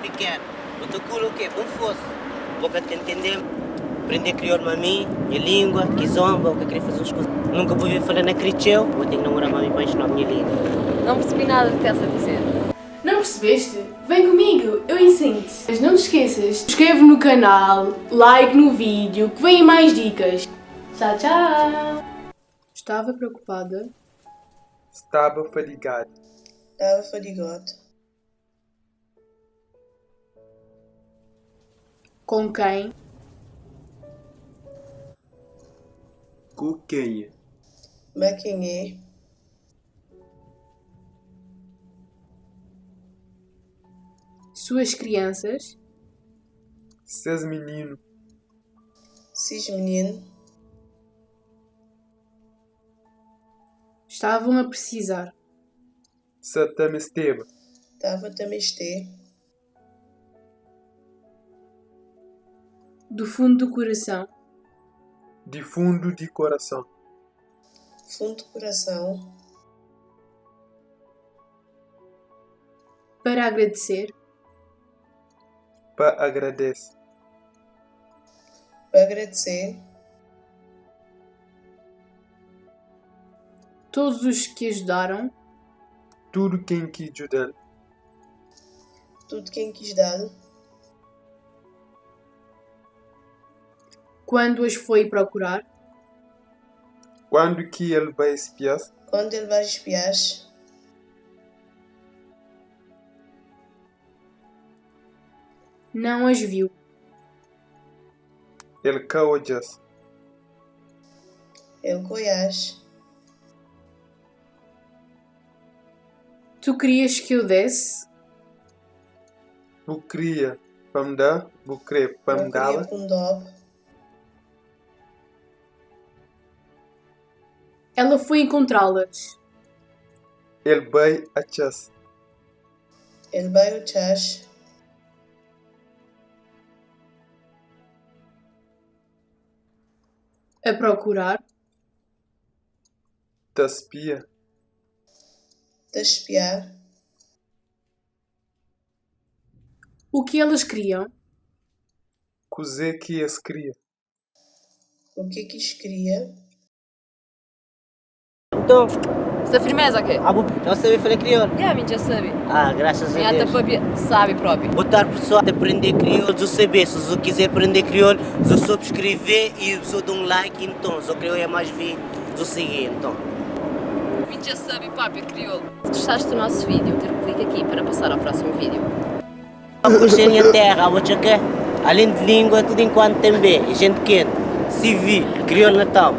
pikenu. Bu ta kula o ke? Bom fosse. Bo ka ta entende-m. Prende kriol ma mi, nha lingua, kizomba, bo ka kre faze uns kuza. Nunka bu obi fala na kretxeu, bo ten ki namora ma mi pa nxinau nha lingua. Não percebi nada do que estás a dizer. Não percebeste? Vem comigo, eu ensino-te. Mas não te esqueças, subscreve no canal, like no vídeo, que vêm mais dicas. Tchau, tchau! Estava preocupada. Staba fadigadu. Tava fadigóde. Com quem? Ku kenha? Ma kenhê? Suas crianças. Ses mininu. Sis mininu. Estavam a precisar. Sa ta mesteba. Tava ta mestê. Do fundo do coração. Di fundu di korason. Fundu kurason. Para agradecer. Pa agradese. Pa agradesê. Todos os que ajudaram. Tudu ken ki djuda-l. Tudu ken ki jda-l. Quando as foi procurar. Kuandu ki el bai spia-s. Kónde el ba spiá-s. Não as viu. El ka odja-s. El ka oiá-s. Tu querias que eu desse? Bu kria pa N da? Bu kre pa N Bu kria daba? pa N dob? Ela foi encontrá-las. El bai atxa-s. El bai otxa-s. A procurar. Ta spia. Ta spiá. O que elas queriam? Kuzê ki es kria? U ke ki es kria? Nton. Sta firmeza o ke? Abo dja sabe fala kriol? Ya, mi dja sabe. Ah, graças a Mi ata Deus. papia sabi propi. Boa tarde pessoal, ta prende kriol, zo sabe se zo quiser prende kriol, zo subscrever e zo da um like então, zo kre oia mais vídeo, zo sigui então. Mi dja sabe papia kriol. Se gostaste do nosso vídeo, ter clique aqui para passar ao próximo vídeo. Abo konxe nha terra, abo txa ke? Além de língua, tudo enquanto tem be, gente quente, CV, kriol Natal.